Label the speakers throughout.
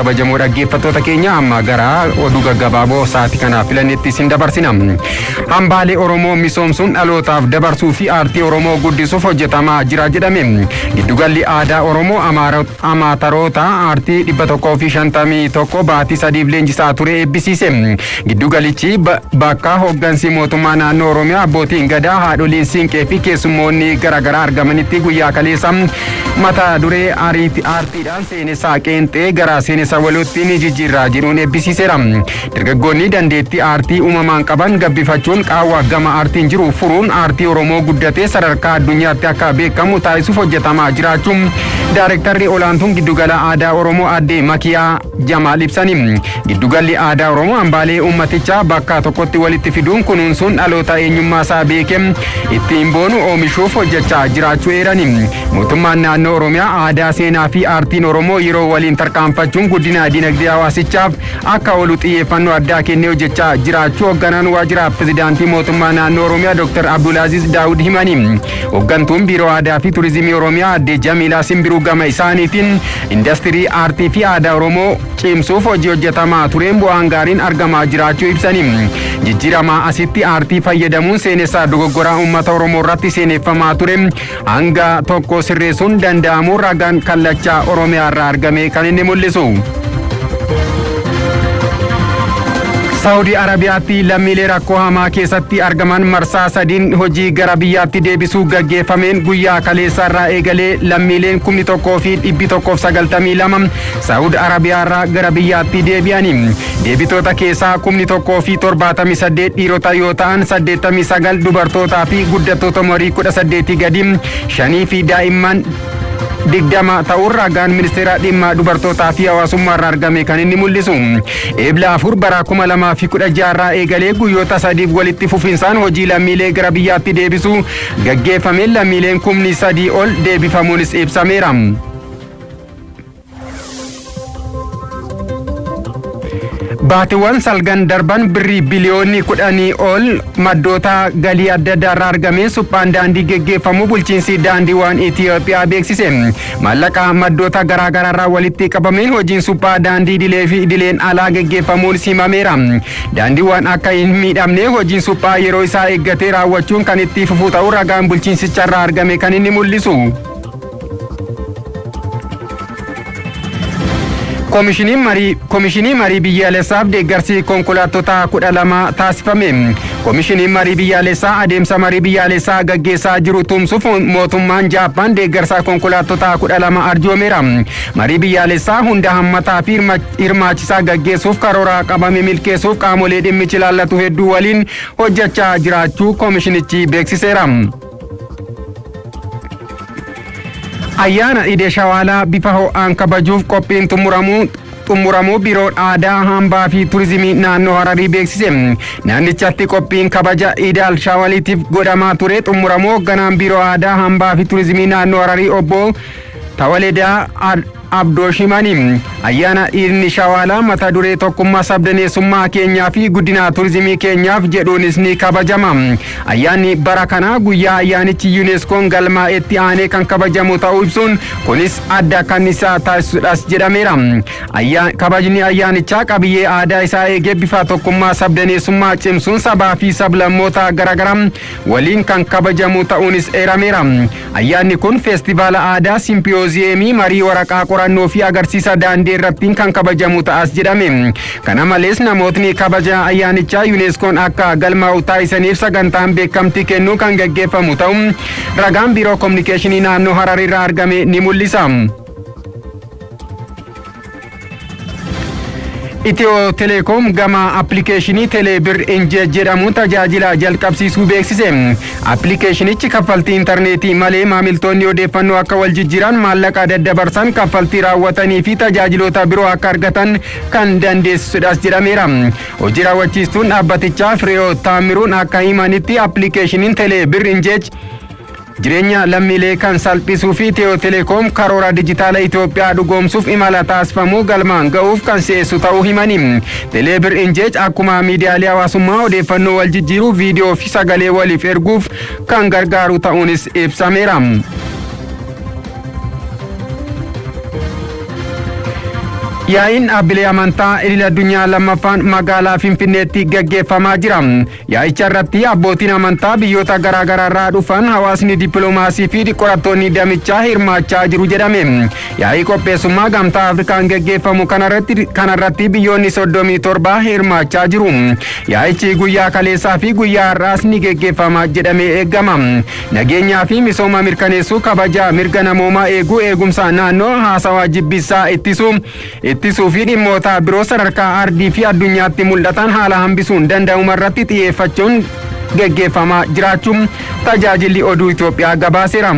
Speaker 1: Kabajamoo dhaggeeffattoota keenya, amma gara oduu gaggabaaboo sa'aatii kanaaf filannetti isin dabarsina. Hambaalee Oromoo misoomsuun dhalootaaf dabarsuu fi aartii Oromoo guddisuuf hojjetamaa jira jedhame. Giddugalli aadaa Oromoo amaataroota aartii 151 baatii 3f leenjisaa ture eebbisiise. Giddugalichi bakka hooggansi mootummaa naannoo Oromiyaa, abbootiin gadaa, haadholiin siinqee fi keessummoonni garaagaraa argamanitti guyyaa kaleessa mata duree "Aartiidhaan seenessaa qeenxee gara seenessa walootti ni jijjiirraa" jedhuun eebbisiiseera. Dargaggoonni dandeettii aartii uumamaan qaban gabbifachuun qaawwa gama aartiin jiru furuun aartii Oromoo guddatee sadarkaa addunyaatti akka beekamu taasisuuf hojjetamaa jiraachuun Daayirektarri olaantuun Giddugala Aadaa Oromoo Aadde Makiyaa Jamaal ibsani. Giddugalli aadaa Oromoo hambaalee uummatichaa bakka tokkotti walitti fiduun kunuunsuun dhaloota eenyummaa isaa beekee ittiin boonu oomishuuf hojjechaa jiraachuu eerani. Mootummaan naannoo Oromiyaa aadaa, seenaa fi aartiin Oromoo yeroo waliin tarkaanfachuun guddina dinagdee hawaasichaaf akka oolu xiyyeeffannoo addaa kennee hojjechaa jiraachuu hoogganaan waajjira pirezidaantii mootummaa naannoo Oromiyaa Dr. Abdulaaziz Daawud himani. Hooggantuun Biiroo Aadaa fi Turizimii Oromiyaa Aadde Jamiilaa Simbiruu gama isaaniitiin indastirii aartii fi aadaa Oromoo cimsuuf hojii hojjetamaa tureen bu'aan gaariin argamaa jiraachuu ibsani. Jijjiiramaa asitti aartii fayyadamuun seenessaa dogoggoraa uummata Oromoo irratti seeneffamaa ture hanga tokko sirreessuun danda'amuu ragaan Kallachaa Oromiyaa irraa argame kan inni mul'isu. Saawudii Arabiyaatti lammiilee rakkoo hamaa keessatti argaman marsaa sadiin hojii gara biyyaatti deebisuu gaggeeffameen guyyaa kaleessaa irraa eegalee lammiileen 1192 Saawud Arabiyaa irraa gara biyyaatti deebi'ani. Deebitoota keessaa 1078 dhiirota yoo ta'an, 89 dubartootaa fi guddattoota umurii 18 gadi shanii fi daa'imman 20 ta'uun ragaan Ministeera Dhimma Dubartootaa fi Hawaasummaa irraa argame kan inni mul'isu. Eebla 4 bara 2016 irraa eegalee guyyoota 3f walitti fufinsaan hojii lammiilee gara biyyaatti deebisuu gaggeeffameen lammiileen 3,000 ol deebifamuunis ibsameera. Baatiiwwan salgan darban birrii biliyoonni 10 ol maddoota galii adda addaa irraa argameen suphaan daandii geggeeffamu bulchiinsi daandiiwwan Itiyoophiyaa beeksise. Maallaqa maddoota garaa garaa irraa walitti qabameen hojiin suphaa daandii idilee fi idileen alaa geggeeffamuun himameera. Daandiiwwan akka hin miidhamne hojiin suphaa yeroo isaa eeggatee raawwachuun kan itti fufu ta'uu ragaan bulchiinsicha irraa argame kan inni mul'isu. Komishinii marii biyyaalessaaf deeggarsi konkolaattota 12 taasifame. Komishiniin marii biyyaalessaa adeemsa marii biyyaalessaa gaggeessaa jiru tumsuuf mootummaan Jaappaan deeggarsa konkolaattota 12 arjoomeera. Marii biyyaalessaa hunda hammataa fi hirmaachisaa gaggeessuuf karoora qabame milkeessuuf qaamolee dhimmichi ilaallatu hedduu waliin hojjechaa jiraachuu komishinichi beeksiseera. Ayyaana Idee Shawaalaa bifa ho'aan kabajuuf qophiin xumuramuu Biiroon Aadaa, Hambaa fi Turizimii naannoo Hararii beeksise. Naannichatti qophiin kabaja Idaal Shawaaliitiif godhamaa ture xumuramuu hoogganaan Biiroo Aadaa, Hambaa fi Turizimii naannoo Hararii Obbo Tawaledaa Abdoo Shimani. Ayyaana Iidni Shawaalaa mata duree "Tokkummaa sabdaneessummaa keenyaa fi guddina turizimii keenyaaf" jedhuunis ni kabajama. Ayyaanni bara kanaa guyyaa ayyaanichi Yuuneskoon galmaa'etti aanee kan kabajamu ta'uu ibsuun, kunis adda kan isa taasisudhas jedhameera. Kabajni ayyaanichaa qabiyyee aadaa isaa eegee bifa tokkummaa sabdaneessummaa cimsuun sabaa fi sablammoota garaagaraa waliin kan kabajamu ta'uunis eerameera. Ayyaanni kun feestivaala aadaa, simpiyooziyeemii, marii waraqaa qorannoo fi agarsiisa daandii irratti kan kabajamu ta'as jedhame. Kana malees, namootni kabaja ayyaanichaa Yuuneskoon akka galmaa'u taasisaniif sagantaan beekamtii kennuu kan gaggeeffamu ta'u ragaan Biiroo Kominikeeshinii naannoo Hararii irraa argame ni mul'isa. Itiyoo Teleekoom gama appilikeeshinii Teleebir Injeej jedhamuun tajaajila jalqabsiisuu beeksise. Appilikeeshinichi kaffaltii intarneetii malee maamiltoonni odeeffannoo akka wal jijjiiran, maallaqa daddabarsan, kaffaltii raawwatanii fi tajaajiloota biroo akka argatan kan dandeessisudhas jedhameera. Hojii raawwachiistuun dhaabbatichaa Fireewoot Taamiruun akka himanitti, appilikeeshiniin Teleebir Injeej jireenya lammiilee kan salphisuu fi Itiyoo Teleekoom karoora dijitaala Itoophiyaa dhugoomsuuf imala taasifamuu galmaan ga'uuf kan si'eessu ta'uu himani. Teleebir Injeej akkuma miidiyaalee hawaasummaa odeeffannoo wal jijjiiruu, viidiyoo fi sagalee waliif erguuf kan gargaaru ta'uunis ibsameera. Yaa'iin dhaabbilee amantaa idil addunyaa lammaffaan magaalaa Finfinneetti gaggeeffamaa jira. Yaa'icha irratti abbootiin amantaa biyyoota garaagaraa irraa dhufan, hawaasni dippiloomaasii fi qorattoonni damichaa hirmaachaa jiru jedhame. Yaa'ii qopheessummaa Gamtaa Afrikaan gaggeeffamu kanarratti biyyoonni 37 hirmaachaa jiru. Yaa'ichi guyyaa kaleessaa fi guyyaa har'aas ni gaggeeffama jedhamee eegama. Nageenyaa fi misooma mirkaneessuu, kabaja mirga namoomaa eeguu, eegumsa naannoo, haasawaa jibbinsaa ittisuu fi dhimmoota biroo sadarkaa ardii fi addunyaatti mul'atan haala hambisuun danda'uma irratti xiyyeeffachuun gaggeeffamaa jiraachuun tajaajilli oduu Itoophiyaa gabaaseera.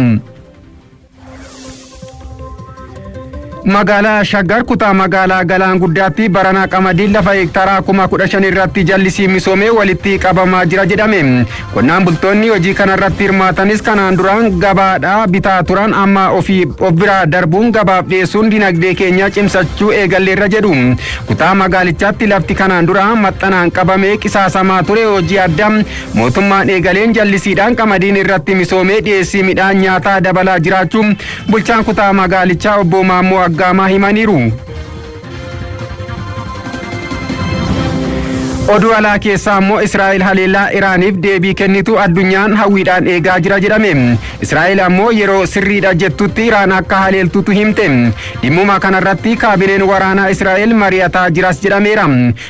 Speaker 1: Magaalaa Shaggar, kutaa magaalaa Galaan Guddaatti barana qamadiin lafa heektaraa 15,000 irratti jallisii misoomee walitti qabamaa jira jedhame. Qonnaan bultoonni hojii kanarratti hirmaatanis kanaan duraan gabaadhaa bitaa turan amma ofii of biraa darbuun gabaaf dhiyeessuun dinagdee keenya cimsachuu eegalleerra jedhu. Kutaa magaalichaatti lafti kanaan dura maxxanaan qabamee qisaasamaa ture hojii addaa mootummaan eegaleen jallisiidhaan qamadiin irratti misoomee dhiyeessii midhaan nyaataa dabalaa jiraachuu bulchaan kutaa magaalichaa obbo Maammoo Aggaamaa himaniiru. Oduu alaa keessaa immoo, Israa'el haleellaa Iraaniif deebii kennitu addunyaan hawwiidhaan eegaa jira jedhame. Israa'el ammoo yeroo sirriidha jettutti Iraan akka haleeltutu himte. Dhimmuma kanarratti kaabineen waraanaa Israa'el mari'ataa jiras jedhameera.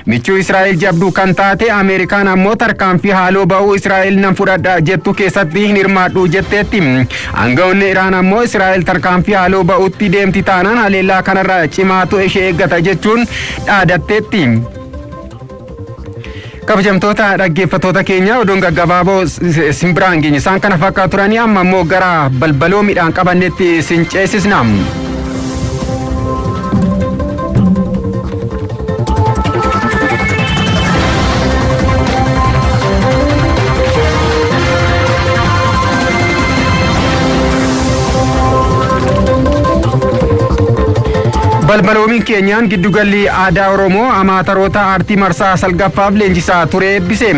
Speaker 1: Michuu Israa'el jabduu kan taate Ameerikaan ammoo tarkaanfii haaloo ba'uu Israa'el nan fudhadha jettu keessatti hin hirmaadhu jetteetti. Aangawoonni Iraan ammoo Israa'el tarkaanfii haaloo ba'uutti deemti taanaan haleellaa kanarra cimaatu ishee eeggata jechuun dhaadatteetti. Kabajamtoota dhaggeeffattoota keenya, oduun gaggabaaboo isin biraan geenye isaan kana fakkaatu turanii. Amma immoo gara balbaloo midhaan qabannetti isin ceesisna. Balbaloomiin keenyaan giddugalli aadaa Oromoo amaataroota aartii marsaa salgaffaaf leenjisaa ture eebbise.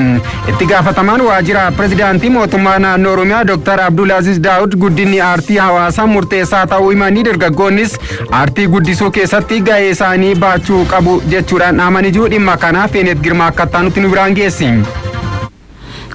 Speaker 1: Itti gaafatamaan waajjira pirezidaantii mootummaa naannoo Oromiyaa Dr. Abdulaziz Daawud guddinni aartii hawaasaa murteessaa ta'uu himanii, dargaggoonnis aartii guddisuu keessatti gahee isaanii baachuu qabu jechuudhaan dhaamanii jiru. Dhimma kanaaf Feenet Girmaa akka nutti nu biraan geessi.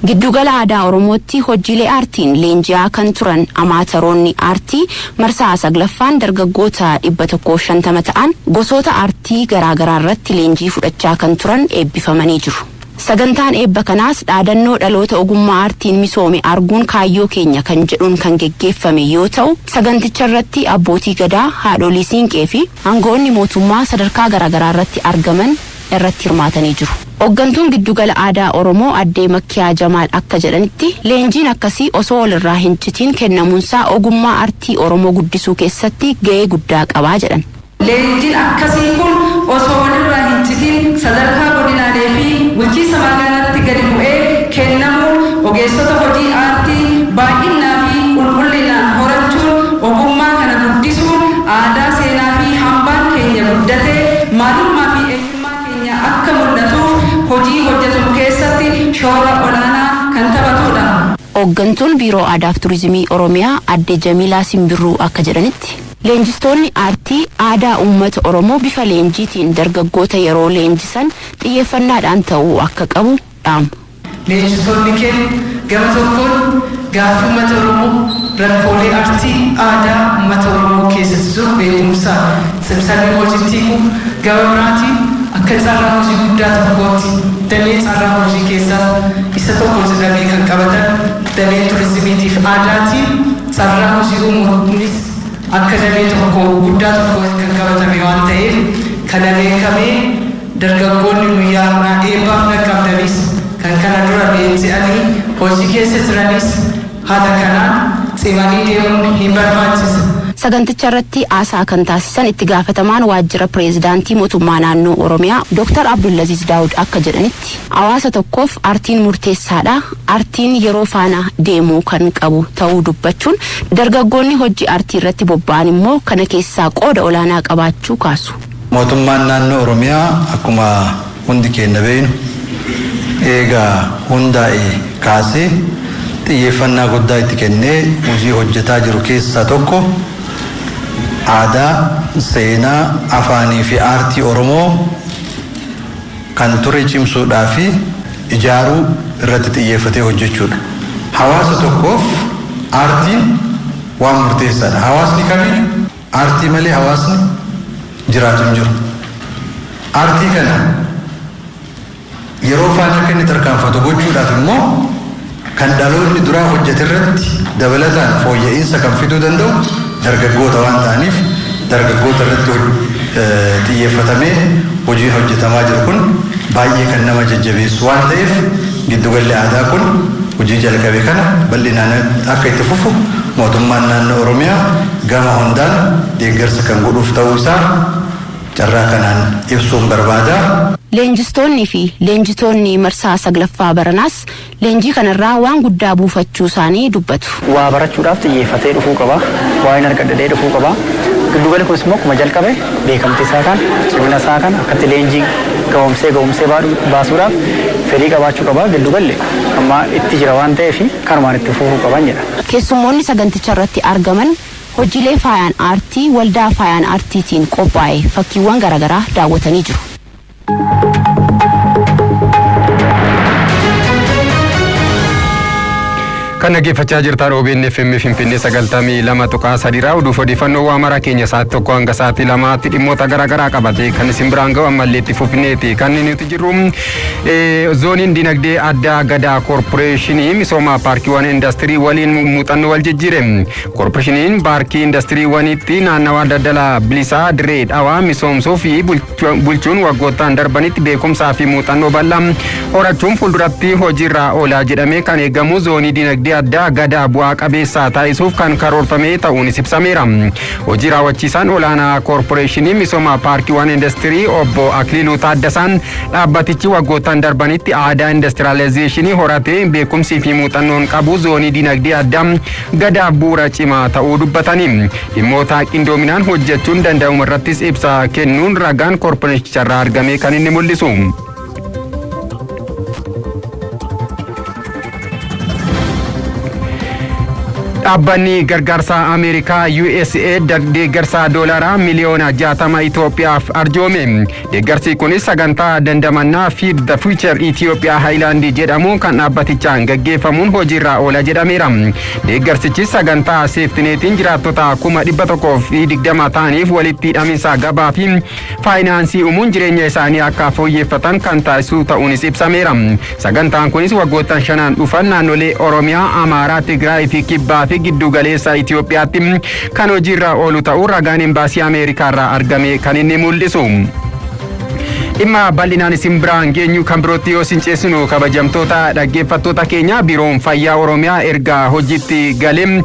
Speaker 2: Giddugala aadaa Oromootti hojiilee aartiin leenji'aa kan turan amaataroonni aartii marsaa saglaffaan dargaggoota 150 ta'an gosoota aartii garaagaraa irratti leenjii fudhachaa kan turan eebbifamanii jiru. Sagantaan eebba kanaas dhaadannoo "Dhaloota ogummaa aartiin misoome arguun kaayyoo keenya" kan jedhuun kan geggeeffame yoo ta'u, saganticha irratti abbootii gadaa, haadholii siinqee fi aangawoonni mootummaa sadarkaa garaagaraa irratti argaman irratti hirmaatanii jiru. Hooggantuun giddugala aadaa Oromoo addee Makkiyaa Jamaal akka jedhanitti, leenjiin akkasii osoo walirraa hin citiin kennamuunsaa ogummaa aartii Oromoo guddisuu keessatti gahee guddaa qabaa jedhan.
Speaker 3: Leenjiin akkasii kun osoo walirraa hin citin sadarkaa godinaalee fi bulchiinsa magaalaatti gadi bu'ee kennamuun ogeessota hojii aartii baay'inaa fi qulqullinaan horachuun, ogummaa kana guddisuun, aadaa, seenaa fi hambaan keenya guddatee maalummaa fi eenyummaa keenya akka mul'atuuf hojii hojjetamu keessatti shoora olaanaa kan taphatudha.
Speaker 2: Hooggantuun Biiroo Aadaa fi Turizimii Oromiyaa aadde Jamiilaa Simbirruu akka jedhanitti, leenjistoonni aartii aadaa uummata Oromoo bifa leenjiitiin dargaggoota yeroo leenjisan xiyyeeffannaadhaan ta'uu akka qabu dhaamu.
Speaker 4: Leenjistoonni keenya gama tokkoon gaaffii uummata Oromoo, rakkoolee aartii aadaa uummata Oromoo keessatti jiru beekumsaan cimsanii hojiitti hiikuu, gama biraatiin akka carraa hojii guddaa tokkootti damee carraa hojii keessaa isa tokko jedhamee kan qabatan damee turizimiitiif aadaatiin carraa hojii uumuunis akka damee tokko guddaa tokko kan qabatame waan ta'eef, kana beekamee dargaggoonni guyyaa har'aa eebbaaf dhaqqabdanis, kan kana dura leenji'anii hojii keessa jiranis haala kanaan cimanii deemuun hin barbaachisa.
Speaker 2: Saganticha irratti haasaa kan taasisan itti gaafatamaan waajjira pireezidaantii mootummaa naannoo Oromiyaa Dr. Abdulaziz Daawud akka jedhanitti, hawaasa tokkoof aartiin murteessaadha. Aartiin yeroo faana deemuu kan qabu ta'uu dubbachuun, dargaggoonni hojii aartii irratti bobba'an immoo kana keessaa qooda olaanaa qabaachuu kaasu.
Speaker 5: Mootummaan naannoo Oromiyaa akkuma hundi keenya beeknu eegaa hundaa'e kaasee xiyyeeffannaa guddaa itti kennee hojii hojjetaa jiru keessaa tokko Aadaa, seenaa, afaanii fi aartii Oromoo kan ture cimsuudhaa fi ijaaruu irratti xiyyeeffatee hojjechuudha. Hawaasa tokkoof aartiin waan murteessaadha. Hawaasni kamiyyuu aartii malee hawaasni jiraatu hin jiru. Aartii kana yeroo faana akka inni tarkaanfatu gochuudhaaf immoo kan dhaloonni duraa hojjete irratti dabalataan fooyya'insa kan fiduu danda'u dargaggoota waan ta'aniif, dargaggoota irratti xiyyeeffatamee hojiin hojjetamaa jiru kun baay'ee kan nama jajjabeessu waan ta'eef, giddugalli aadaa kun hojii jalqabe kana bal'inaan akka itti fufu mootummaan naannoo Oromiyaa gama hundaan deeggarsa kan godhuuf ta'uu isaa carraa kanaan ibsuun barbaada.
Speaker 2: Leenjistoonni fi leenjitoonni marsaa saglaffaa baranaas leenjii kanarraa waan guddaa buufachuu isaanii dubbatu.
Speaker 6: Waa barachuudhaaf xiyyeeffatee dhufuu qaba. Waa hin argadhee dhufuu qaba. Giddugalli kunis immoo akkuma jalqabe beekamtii isaa kan, cimina isaa kan, akkatti leenjii ga'oomsee ga'oomsee baasuudhaaf fedhii qabaachuu qaba. Giddugalli amma itti jira waan ta'eef kanumaan itti fufuu qaban jedha.
Speaker 2: Keessummoonni saganticha irratti argaman hojiilee faayaan aartii waldaa faayaan aartiitiin qophaa'e fakkiiwwan garaagaraa daawwatanii jiru.
Speaker 1: Kan dhaggeeffachaa jirtan OBN FM Finfinnee 92.3 oduuf odeeffannoo waa mara keenya sa'aatii 1 hanga sa'aatii 2tti dhimmoota garaagaraa qabate kan isin biraan ga'u ammallee itti fufneeti. Kan nuti jirru zooniin dinagdee addaa Gadaa Koorporeeshinii misooma paarkiiwwan industirii waliin muuxannoo wal jijjiire. Koorporeeshiniin paarkii industiriiwwanitti naannawaa daldala bilisaa Dirree Dhawaa misoomsuu fi bulchuun waggoottan darbanitti beekumsaa fi muuxannoo bal'aa horachuun fuulduratti hojiirra oolaa jedhamee kan eegamu zoonii dinagdee addaa Gadaa bu'aa qabeessaa taasisuuf kan karoorfame ta'uunis ibsameera. Hojii raawwachiisaan olaanaa koorporeeshinii misooma paarkiiwwan industirii obbo Akiliiluu Taaddasaan dhaabbatichi waggoottan darbanitti aadaa industiriyaalayizeeshinii horatee beekumsii fi muuxannoon qabu zoonii dinagdee addaa Gadaa bu'uura cimaa ta'uu dubbatanii, dhimmoota qindoominaan hojjechuun danda'amu irrattis ibsa kennuun ragaan koorporeeshinicharraa argame kan inni mul'isu. Dhaabbanni gargaarsa Ameerikaa USAID deeggarsa doolaraa miliyoona 60 Itoophiyaaf arjoome. Deeggarsi kunis sagantaa dandamannaa Feed the Future Ethiopia Highland jedhamu kan dhaabbatichaan gaggeeffamuun hojiirra oola jedhameera. Deeggarsichi sagantaa seeftineetiin jiraattota 120,000 ta'aniif walitti hidhaminsa gabaa fi faayinaansii uumuun jireenya isaanii akka fooyyeffatan kan taasisu ta'uunis ibsameera. Sagantaan kunis waggoottan shanaan dhufan naannolee Oromiyaa, Amaaraa, Tigraay fi Kibbaa fi Giddu Galeessa Itoophiyaatti kan hojiirra oolu ta'uu ragaan Embaasii Ameerikaarraa argame kan inni mul'isu. Dhimma bal'inaan isin biraan geenyu kan birootti yoo isin ceesinu, kabajamtoota dhaggeeffattoota keenya, Biiroon Fayyaa Oromiyaa erga hojiitti galee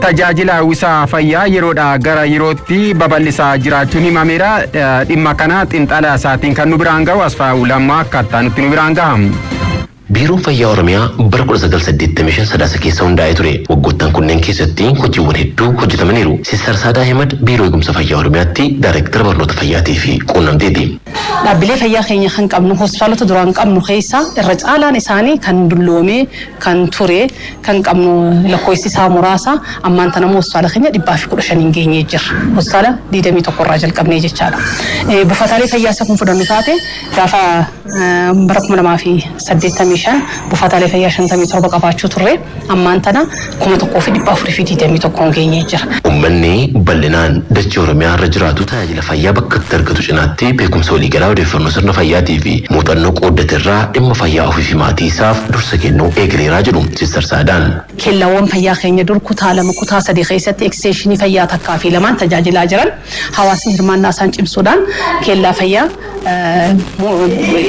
Speaker 1: tajaajila uwwisa fayyaa yeroodhaa gara yerootti babal'isaa jiraachuun himameera. Dhimma kana xinxala isaatiin kan nu biraan gahu Asfaa'uu Lammaa akkaataa nutti nu biraan gaha.
Speaker 7: Biiroon Fayyaa Oromiyaa bara 1985 Sadaasa keessa hundaa'ee ture. Waggoottan kunneen keessatti hojiiwwan hedduu hojjetamaniiru. Sister Saadaa Ahimad Biiroo Eegumsa Fayyaa Oromiyaatti Daayireektara Barnoota Fayyaatii fi Quunnamtiiti.
Speaker 8: Dhaabbilee fayyaa keenya kan qabnu, hospitaalota duraan qabnu keessaa irra caalaan isaanii kan dulloomee kan ture kan qabnu lakkoofsi isaa muraasa. Ammaan tana immoo hospitaala keenya 115n geenyee jirra. Hospitaala 21 irraa jalqabnee jechaadha. Buufataalee fayyaa isa kun fudhannu taate, gaafa bara 2085 buufataalee fayyaa 57 qabaachuu turre, ammaan tana 1421n geenyee jira.
Speaker 7: Uummanni bal'inaan dachee Oromiyaa irra jiraatu tajaajila fayyaa bakka itti argatu cinaatti beekumsa waliigalaa, odeeffannoo sirna fayyaatii fi muuxannoo qooddate irraa dhimma fayyaa ofii fi maatii isaaf dursa kennuu eegaleeraa jedhu Sister Saadaan.
Speaker 8: Keellaawwan fayyaa keenya dur kutaa lama, kutaa sadii keessatti eksteenshinii fayyaa takkaa fi lamaan tajaajilaa jiran, hawaasni hirmaannaa isaan cimsuudhaan keellaa fayyaa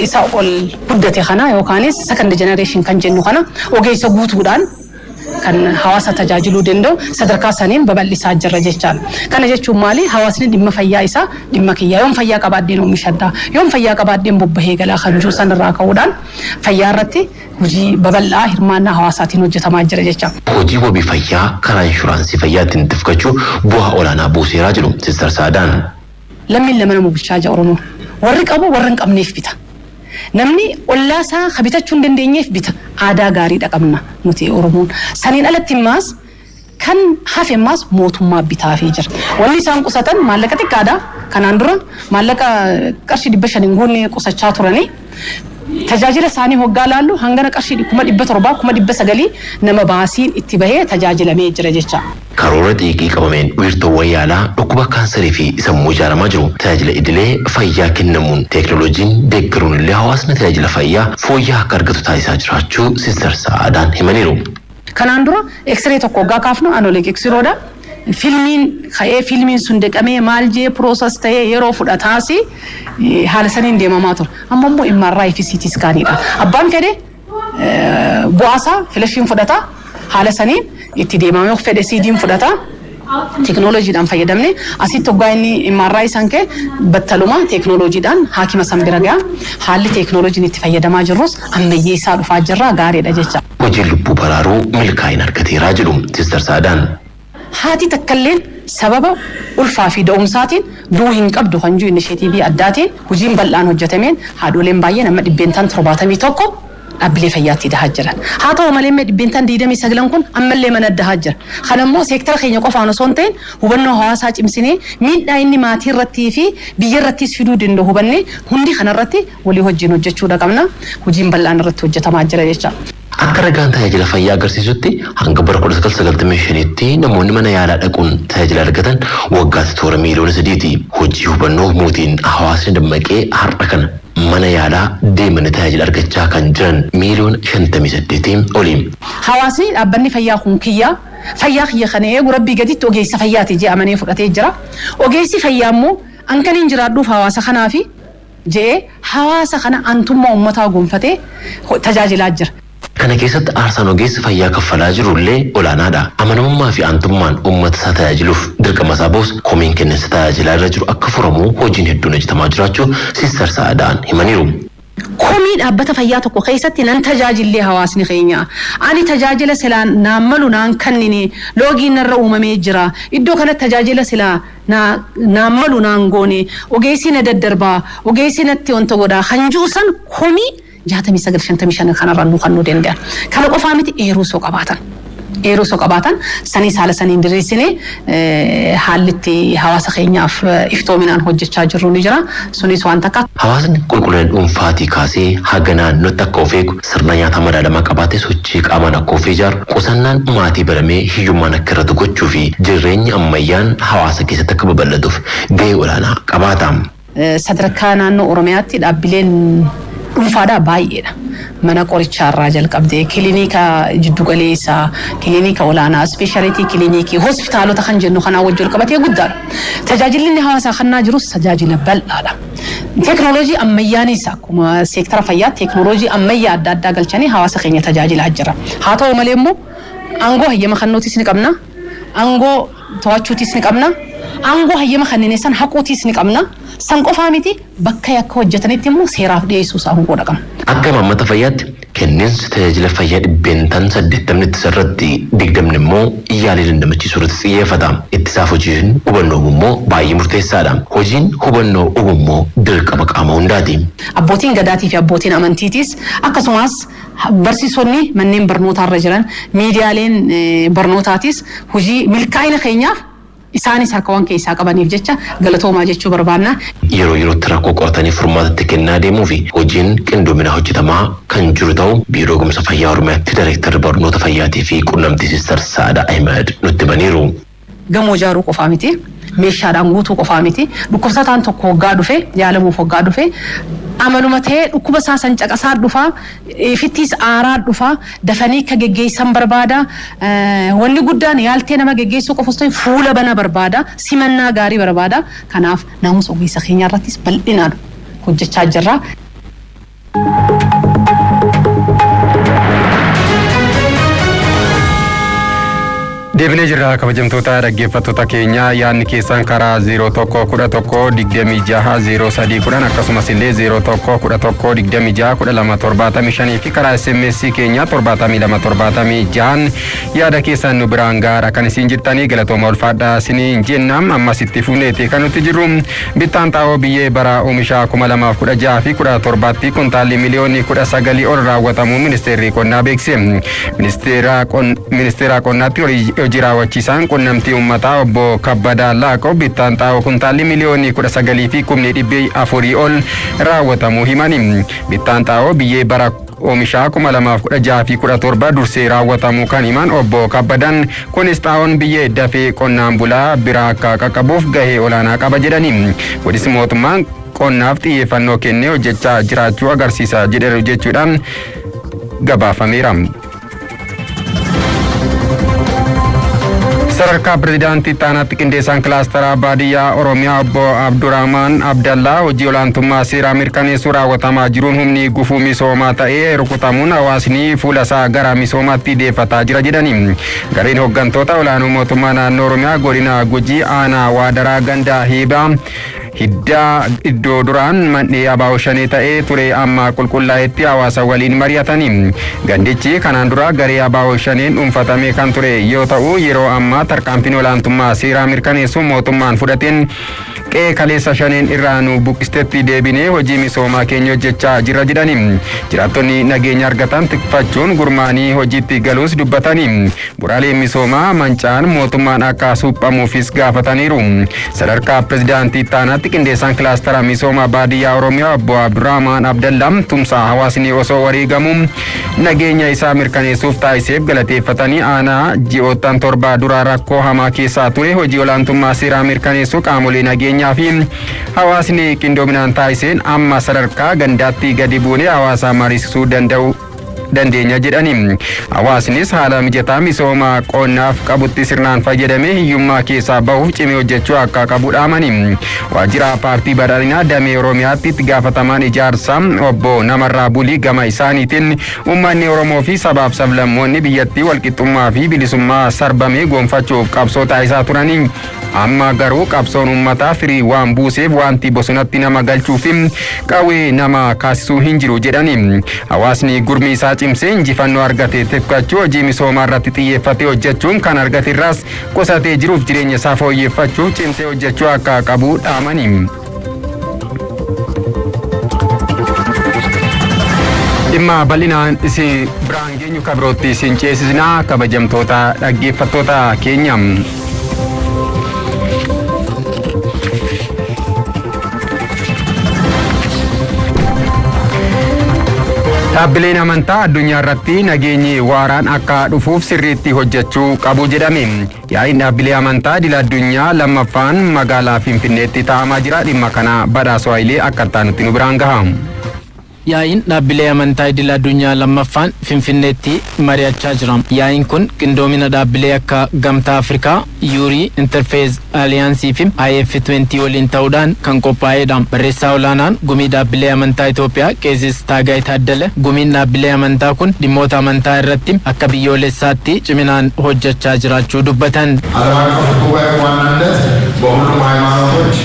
Speaker 8: isa ol guddate kana yookaanis second generation kan jennu kana ogeessa guutuudhaan kan hawaasa tajaajiluu danda'u sadarkaa saniin babal'isaa jirra jechaadha. Kana jechuun maali? Hawaasni dhimma fayyaa isaa dhimma kiyyaa, yoon fayyaa qabaadheen oomishadha, yoon fayyaa qabaadheen bobbahee galaa kan jiru sanirraa ka'uudhaan fayyaa irratti hojii babal'aa hirmaannaa hawaasaatiin hojjetamaa jira jecha.
Speaker 7: Hojii wabii fayyaa karaa inshuraansii fayyaatiin ittifkachuu bu'aa olaanaa buuseeraa jedhu Sister Saadaan.
Speaker 8: Lammiin lama nama bulchaa jira Oromoo. Warri qabu warra hin qabneef bita. Namni ollaa isaa ka bitachuu hin dandeenyeef bita. Aadaa gaariidha qabna nuti Oromoon. Saniin alatti immaas Kan hafe ammaas mootummaa bitaafii jira. Wanni isaan qusatan maallaqa xiqqaadha. Kanaan dura maallaqa qarshii 500 hin guunne qusachaa turanii. Tajaajila isaanii hoggaa laallu hangana qarshii 700,000, 900,000 nama baasiin itti bahee tajaajilamee jira jecha.
Speaker 7: Karoora xiiqii qabameen wiirtuuwwan yaalaa dhukkuba kaansarii fi sammuu ijaaramaa jiru. Tajaajila idilee fayyaa kennamuun teeknooloojiin deeggaruun illee hawaasni tajaajila fayyaa fooyya'aa akka argatu taasisaa jiraachuu Siistar Sa'aadaan himaniiru.
Speaker 8: Kanaan dura X-ray tokko hoggaa kaafnu anoleek X-ray'dha. Filmiin ka'ee, filmiin sun deqamee, maal jee, process ta'ee yeroo fudhataasi haala saniin deemamaa ture. Amma immoo MRI fi CT scaniidha. Abbaan fedhe bu'aasaa filashiin fudhata, haala saniin itti deemamee, fedhe CD'n fudhata. Teeknooloojiidhaan fayyadamne asitti hoggaa inni MRI san ka'e battaluma teeknooloojiidhaan haakima san bira ga'a. Haalli teeknooloojiin itti fayyadamaa jirrus ammayyeessaa dhufaa jirra, gaariidha jecha.
Speaker 7: Hojiin lubbuu baraaruu milkaa'ina argateeraa jedhu Siistar Sa'aadaan.
Speaker 8: Haati takkalleen sababa ulfaa fi da'umsaatiin du'uu hin qabdu kan jiru initiative addaatiin hojiin bal'aan hojjetameen haadholeen baay'een amma 71% dhaabbilee fayyaatti dahaa jiran. Haa ta'u malee 29% kun ammallee mana dahaa jira. Kana immoo seektara keenya qofaan osoo hin ta'in hubannoo hawaasaa cimsinee, miidhaa inni maatii irrattii fi biyya irrattis fiduu danda'u hubannee, hundi kanarratti walii wajjin hojjechuudha qabna. Hojiin bal'aan irratti hojjetamaa jira jecha.
Speaker 7: Akka ragaan tajaajila fayyaa agarsiisutti, hanga bara 1995tti namoonni mana yaalaa dhaquun tajaajila argatan waggaatti toora miiliyoona 3ti. Hojii hubannoo uumuutiin hawaasni dammaqee har'a kana mana yaalaa deemanii tajaajila argachaa kan jiran miiliyoona 58 oli.
Speaker 8: Hawaasni dhaabbanni fayyaa kun kiyyaa, fayyaa kiyya kana eegu rabbii gaditti ogeessa fayyaati jee amanee fudhatee jira. Ogeessi fayyaa immoo an kan hin jiraadhuuf hawaasa kanaafi jee hawaasa kana antummaa uummataa gonfatee tajaajilaa jira.
Speaker 7: Kana keessatti aarsaan ogeessi fayyaa kaffalaa jiru illee olaanaadha. Amanamummaa fi aantummaan uummata isaa tajaajiluuf dirqama isaa bahus, komiin kenninsa tajaajilaa irra jiru akka furamu hojiin hedduun hojjetamaa jiraachuu Siistar Sa'aadaan himaniiru.
Speaker 8: Komii dhaabbata fayyaa tokko keessatti nan tajaajillee hawaasni keenya. Ani tajaajila silaa naan malu naan kennine, loogiin narra uumamee jira. Iddoo kanatti tajaajila silaa naan malu naan goone, ogeessi na daddarbaa, ogeessi natti wanta godhaa kan jiru san komii 69, 55 kanarra nu kennuu danda'an. Kana qofaa miti, eeruu soo qabaatan. Eeruu soo qabaatan saniis haala saniin diriirsinee haalli itti hawaasa keenyaaf iftoominaan hojjechaa jirru ni jira. Sunis waan takka.
Speaker 7: Hawaasni qulqullina dhuunfaatii kaasee haga naannootti akka of eegu, sirna nyaataa madaalamaa qabaatee sochii qaamaan akka of ijaaru, qusannaan maatii baramee hiyyummaan akka irratu gochuu fi jireenyi ammayyaan hawaasa keessatti akka babal'atuuf gahee olaanaa qabaata.
Speaker 8: Sadarkaa naannoo Oromiyaatti dhaabbileen dhuunfaadhaa baay'eedha. Mana qorichaarraa jalqabdee, kilinika jiddugaleessaa, kilinika olaanaa, specialty kilinikii, hospitaalota kan jennu kanaa wajjin qabatee guddaadha. Tajaajilli inni hawaasaa kennaa jirus tajaajila bal'aadha. Teeknooloojii ammayyaanis akkuma seektara fayyaa teeknooloojii ammayyaa adda addaa galchanii hawaasa keenya tajaajilaa jira. Haa ta'u malee immoo aangoo hayyama kennuutis ni qabna. Aangoo to'achuutis ni qabna. Aangoo hayyama kanneen san haquutis ni qabna. San qofaa miti, bakka yakka hojjetanitti immoo seeraaf dhiyeessuus aangoodha qabna.
Speaker 7: Akka imaammata fayyaatti kenniinsi tajaajila fayyaa 80% ittisa irratti, 20 immoo yaalii dandamachiisuu irratti xiyyeeffata. Ittisaaf hojiin hubannoo uumuu immoo baay'ee murteessaadha. Hojiin hubannoo uumuu immoo dirqama qaama hundaati.
Speaker 8: Abbootiin gadaatii fi abbootiin amantiitis, akkasumas barsiisonni manneen barnootaarra jiran, miidiyaaleen barnootaatis hojii milkaa'ina keenyaaf isaanis harka waan keessaa qabaniif jecha galatoomaa jechuu barbaanna.
Speaker 7: Yeroo yerootti rakkoo qoratanii furmaatatti kennaa deemuu fi hojiin qindoomina hojjetamaa kan jiru ta'uu Biiroo Eegumsa Fayyaa Oromiyaatti Daayreektarri Barnoota Fayyaatii fi Quunnamtii Siistar Sa'aadaa Ahmed nutti himaniiru.
Speaker 8: Gamoo ijaaruu qofaa miti. Meeshaadhaan guutuu qofaa miti. Dhukkubsataan tokko hoggaa dhufe, yaalamuuf hoggaa dhufe, amaluma ta'ee dhukkuba isaa san caqasaa dhufaa, ifittiis aaraa dhufaa, dafanii akka geggeessan barbaada. Wanni guddaan yaaltee nama geggeessuu qofa osoo hin fuula bana barbaada. Simannaa gaarii barbaada. Kanaaf naamusa ogeessa keenyaa irrattis bal'inaan hojjechaa jirra.
Speaker 1: Deebinee jirra, kabajamtoota dhaggeeffattoota keenya. Yaadni keessan karaa 01 11 26 03 10, akkasumas illee 01 11 26 12 75 fi karaa SMS keenya 72 76 yaada keessan nu biraan gaara kan isin jirtanii, galatooma, ulfaadhaa isiniin jennam. Ammas itti fufneeti kan nuti jirru. Bittaan xaa'oo biyyee bara oomishaa 2016 fi 17tti kuntaalli miliyoonni 19 ol raawwatamuu ministeerri qonnaa beeksise. Ministeera qonnaatti hojii Hojii raawwachiisaan qunnamtii uummataa obbo Kabbadaa Laaqoo bittaan xaa'oo kuntaalli 19,400,000 ol raawwatamuu himani. Bittaan xaa'oo biyyee bara oomishaa 2016 fi 17 dursee raawwatamuu kan himan obbo Kabbadan, kunis xaa'oon biyyee dafee qonnaan bulaa biraa akka qaqqabuuf gahee olaanaa qaba jedhani. Kunis mootummaan qonnaaf xiyyeeffannoo kennee hojjechaa jiraachuu agarsiisa jedheeru jechuudhaan gabaafameera. Sadarkaa pirezidaantii itti qindeessaan kilaasteraa baadiyyaa Oromiyaa obbo Abdurrahman Abdallaa hojii olaantummaa seeraa mirkaneessuu raawwatamaa jiruun humni gufuu misoomaa ta'ee rukutamuun hawaasni fuula isaa gara misoomaatti deeffataa jira jedhani. Gareen hooggantoota olaanoo mootummaa naannoo Oromiyaa godina Gujii aanaa Waadaraa ganda Hiibaa Hiddaa iddoo duraan mandhee ABO Shanee ta'ee ture amma qulqullaa'etti hawaasa waliin mari'atanii. Gandichi kanaan dura garee ABO Shaneen dhuunfatamee kan ture yoo ta'u, yeroo ammaa tarkaanfiin olaantummaa seeraa mirkaneessuun mootummaan fudhateen qe'ee kaleessa Shaneen irraa nu buqqistetti deebinee hojii misoomaa keenya hojjechaa jirra jedhani. Jiraattonni nageenya argatan tikfachuun gurmaanii hojiitti galuus dubbatanii. Bu'uuraaleen misoomaa manca'an mootummaan akka suphamuufis gaafataniiru. Sadarkaa pirezidaantii ittaanaatti qindeessaan kilaastara misooma baadiyyaa Oromiyaa obbo Abdurrahman Abdallah tumsa hawaasni osoo wareegamu nageenya isaa mirkaneessuuf taasiseef galateeffatanii, aanaa ji'oottan 7 dura rakkoo hamaa keessaa ture hojii olaantummaa seeraa mirkaneessuu qaamolee nageenyaa fi hawaasni qindoominaan taasiseen amma sadarkaa gandaatti gadi buunee hawaasa mariisisuu danda'u dandeenya jedhani. Hawaasnis haala mijataa misooma qonnaaf qabutti sirnaan fayyadamee hiyyummaa keessaa bahuuf cimee hojjechuu akka qabu dhaamani. Waajjira paartii badhaadhinaa damee Oromiyaatti itti gaafatamaan ijaarsaa obbo Namarraa Bulii gama isaaniitiin uummanni Oromoo fi sabaaf sablammoonni biyyattii walqixxummaa fi bilisummaa sarbamee gonfachuuf qabsoo taasisaa turanii, amma garuu qabsoon uummataa firii waan buuseef wanti bosonatti nama galchuu fi qawwee nama kaasisuu hin jiru jedhani. Hawaasni gurmii isaa cimsee injifannoo argate tikfachuu, hojii misoomaa irratti xiyyeeffatee hojjechuun kan argate irraas qusatee jiruuf jireenya isaa fooyyeffachuuf cimsee hojjechuu akka qabu dhaamani. Dhimma bal'inaan isin biraan geenyu kan birootti isin ceesisnaa, kabajamtoota dhaggeeffattoota keenya. Dhaabbileen amantaa addunyaa irratti nageenyi waaraan akka dhufuuf sirriitti hojjechuu qabu jedhame. Yaa'iin dhaabbilee amantaa idil addunyaa lammaffaan magaalaa Finfinneetti taa'amaa jira. Dhimma kana Badhaasoo Hayilee akka itti nu biraan gaha.
Speaker 9: Yaa'iin dhaabbilee amantaa idil addunyaa lammaffaan Finfinneetti mari'achaa jira. Yaa'iin kun qindoomina dhaabbilee akka Gamtaa Afrikaa, Yuurii, Interfaith Alliance fi IF20 waliin ta'uudhaan kan qophaa'edha. Barreessaa olaanaan gumii dhaabbilee amantaa Itoophiyaa Qeesis Taagaay Taaddala gumiin dhaabbilee amantaa kun dhimmoota amantaa irratti akka biyyoolessaatti ciminaan hojjechaa jiraachuu dubbatan.
Speaker 10: ዓለም አቀፍ ጉባኤ በዋናነት በሁሉም ሃይማኖቶች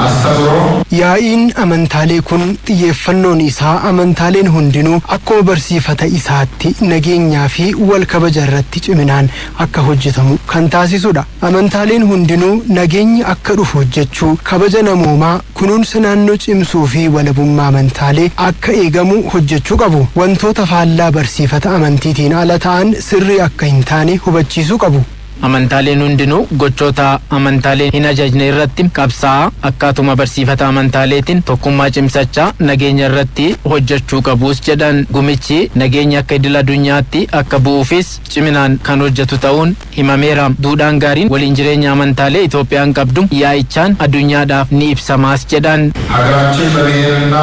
Speaker 10: አስተምሮ
Speaker 11: Yaa'iin amantaalee kun xiyyeeffannoon isaa amantaaleen hundinuu akkuma barsiifata isaatti nageenyaa fi wal kabaja irratti ciminaan akka hojjetamu kan taasisudha. Amantaaleen hundinuu nageenyi akka dhufu hojjechuu, kabaja namoomaa, kunuunsa naannoo cimsuu fi walabummaa amantaalee akka eegamu hojjechuu qabu. Wantoota faallaa barsiifata amantiitiin ala ta'an sirrii akka hin taane hubachiisuu qabu.
Speaker 9: Amantaaleen hundinuu gochoota amantaaleen hin ajajne irratti qabsaa'aa akkaatuma barsiifata amantaaleetiin tokkummaa cimsachaa nageenya irratti hojjechuu qabuus jedhan. Gumichi nageenya akka idil addunyaatti akka bu'uufis ciminaan kan hojjetu ta'uun himameera. Duudhaan gaariin waliin jireenya amantaalee Itoophiyaan qabdu yaa'ichaan addunyaadhaaf ni ibsamaas jedhan.
Speaker 10: ሀገራችን በብሔርና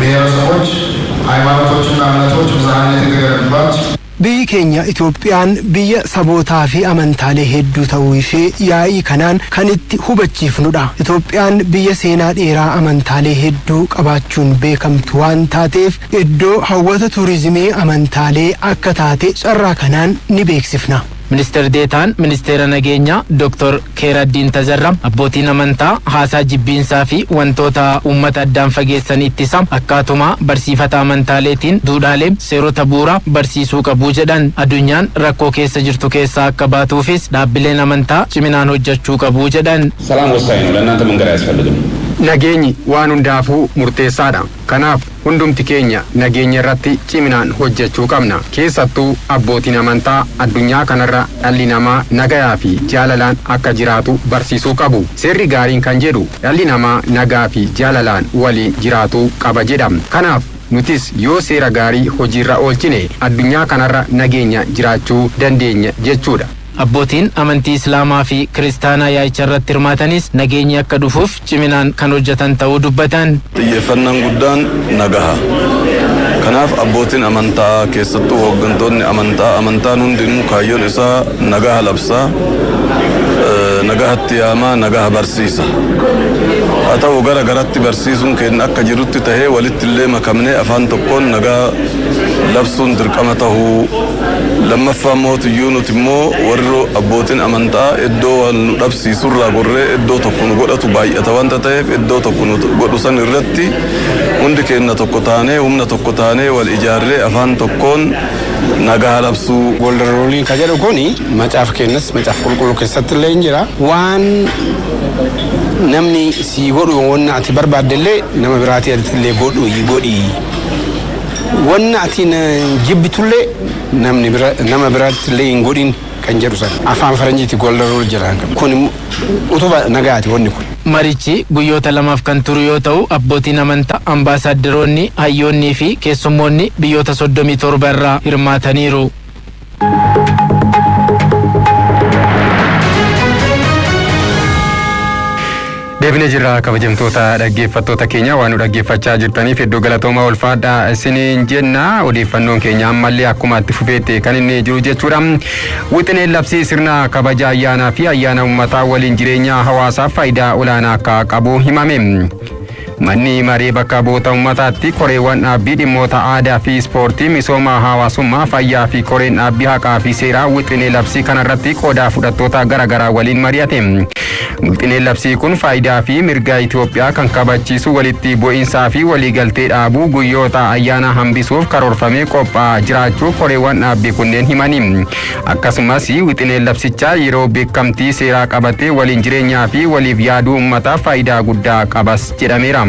Speaker 10: ብሔረሰቦች ሃይማኖቶችና እምነቶች ብዝሃነት የተገነባች
Speaker 11: Biyyi keenya Itoophiyaan biyya sabootaa fi amantaalee hedduu ta'uu ishee yaa'ii kanaan kan itti hubachiifnudha. Itoophiyaan biyya seenaa dheeraa amantaalee hedduu qabaachuun beekamtu waan taateef iddoo hawwata turizimii amantaalee akka taate carraa kanaan ni beeksifna.
Speaker 9: Ministeer Deetaan Ministeera Nageenyaa Dr. Keeraddiin Tazarra abbootiin amantaa haasaa jibbiinsaa fi wantoota uummata addaan fageessan ittisa akkaatuma barsiifata amantaaleetiin duudhaalee seerota bu'uuraa barsiisuu qabu jedhan. Addunyaan rakkoo keessa jirtu keessaa akka baatuufis dhaabbileen amantaa ciminaan hojjechuu qabu jedhan.
Speaker 12: ሰላም ወሳኝ ነው። ለእናንተ መንገድ አያስፈልግም።
Speaker 1: Nageenyi waan hundaafuu murteessaadha. Kanaaf hundumti keenya nageenya irratti ciminaan hojjechuu qabna. Keessattuu abbootiin amantaa addunyaa kanarra dhalli namaa nagayaa fi jaalalaan akka jiraatu barsiisuu qabu. Seerri gaariin kan jedhu dhalli namaa nagaa fi jaalalaan waliin jiraatuu qaba jedha. Kanaaf nutis yoo seera gaarii hojiirra oolchine, addunyaa kanarra nageenya jiraachuu dandeenya jechuudha.
Speaker 9: Abbootiin amantii Islaamaa fi Kiristaanaa yaa'icha irratti hirmaatanis nageenyi akka dhufuuf ciminaan kan hojjetan ta'uu dubbatan.
Speaker 12: Xiyyeeffannaan guddaan nagaha. Kanaaf abbootiin amantaa, keessattuu hooggantoonni amantaa, amantaan hundinuu kaayyoon isaa nagaha labsaa, nagahatti yaamaa, nagaha barsiisa. Haa ta'u, gara garatti barsiisuun keenya akka jirutti tahee, walitti illee makamnee afaan tokkoon nagaa labsuun dirqama tahuu, lammaffaa mootiyyuu nuti immoo warri abbootiin amantaa iddoo wal nu dhabsiisurraa gorree iddoo tokko nu godhatu baay'ata wanta ta'eef, iddoo tokko nu godhu san irratti hundi keenya tokko taanee, humna tokko taanee, wal ijaarree afaan tokkoon nagaa labsuu.
Speaker 13: Golden rule ka jedhu kuni macaafa keenyas, Macaafa Qulqulluu keessatti illee hin jira. Waan namni si godhu, wanna ati barbaadde illee nama biraatii illee godhu godhi. Wanna ati jibbitullee namni bira nama biraatti illee hin godhin kan jedhu sana. Afaan Faranjiiti golden rule jedha. Kun utuba nagaati wanni kun.
Speaker 9: Marichi guyyoota lamaaf kan turu yoo ta'u, abbootiin amantaa, ambaasaaderoonni, hayyoonnii fi keessummoonni biyyoota 37 irraa hirmaataniiru.
Speaker 1: Deebinee jirra. Kabajamtoota dhaggeeffattoota keenya, waan nu dhaggeeffachaa jirtaniif iddoo galatooma, ulfaadha isiniin jenna. Odeeffannoon keenya ammallee akkuma itti fufeette kan inni jiru jechuudha. Wixineen labsii sirna kabaja ayyaanaa fi ayyaana uummataa waliin jireenya hawaasaaf faayidaa olaanaa akka qabu himame. Manni maree bakka bu'oota uummataatti koreewwan dhaabbii dhimmoota aadaa fi ispoortii, misooma hawaasummaa, fayyaa fi koreen dhaabbii haqaa fi seeraa wixinee labsii kanarratti qooda fudhattoota garaagaraa waliin mari'ate. Wixineen labsii kun faayidaa fi mirga Itoophiyaa kan kabachiisu, walitti bu'iinsaa fi waliigaltee dhaabuu, guyyoota ayyaana hambisuuf karoorfamee qophaa'aa jiraachuu koreewwan dhaabbii kunneen himani. Akkasumas wixineen labsichaa yeroo beekamtii seeraa qabatee waliin jireenyaa fi waliif yaaduu uummataaf faayidaa guddaa qabas jedhameera.